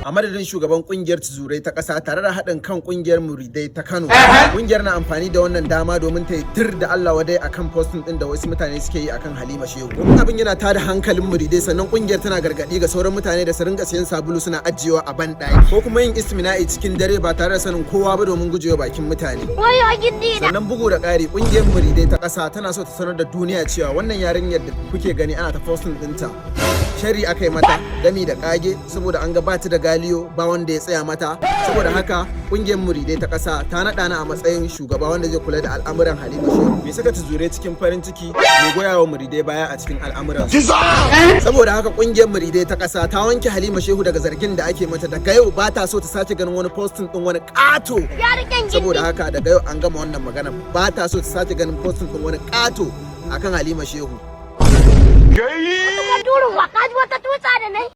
A madadin shugaban kungiyar Tuzurai ta ƙasa tare da haɗin kan kungiyar Muridai ta Kano, kungiyar na amfani da wannan dama domin ta yi tir da Allah wadai akan posting din da wasu mutane suke yi akan Halima Shehu. Domin abin yana tada hankalin muridai. Sannan kungiyar tana gargaɗi ga sauran mutane da su ringa siyan sabulu suna ajiyewa a ban ɗaki, ko kuma yin ismina'i cikin dare ba tare da sanin kowa ba, domin gujewa bakin mutane. Sannan bugu da ƙari, kungiyar Muridai ta ƙasa tana so ta sanar da duniya cewa wannan yarinyar da kuke gani ana ta posting ɗinta, sharri aka yi mata gami da kage, saboda an ga bata da galiyo, ba wanda ya tsaya mata. Saboda haka kungiyar Muridai ta ƙasa ta naɗa ni a matsayin shugaba wanda zai kula da al'amuran Halima Shehu, mai saka tuzurai cikin farin ciki, mai goya wa muridai baya a cikin al'amuran. Saboda haka kungiyar Muridai ta ƙasa ta wanke Halima Shehu daga zargin da ake mata. Daga yau ba ta so ta sake ganin wani posting din wani ƙato. Saboda haka daga yau an gama wannan magana, ba ta so ta sake ganin posting din wani ƙato akan Halima Shehu. Turin wa, ka ji wata tutsa da nai.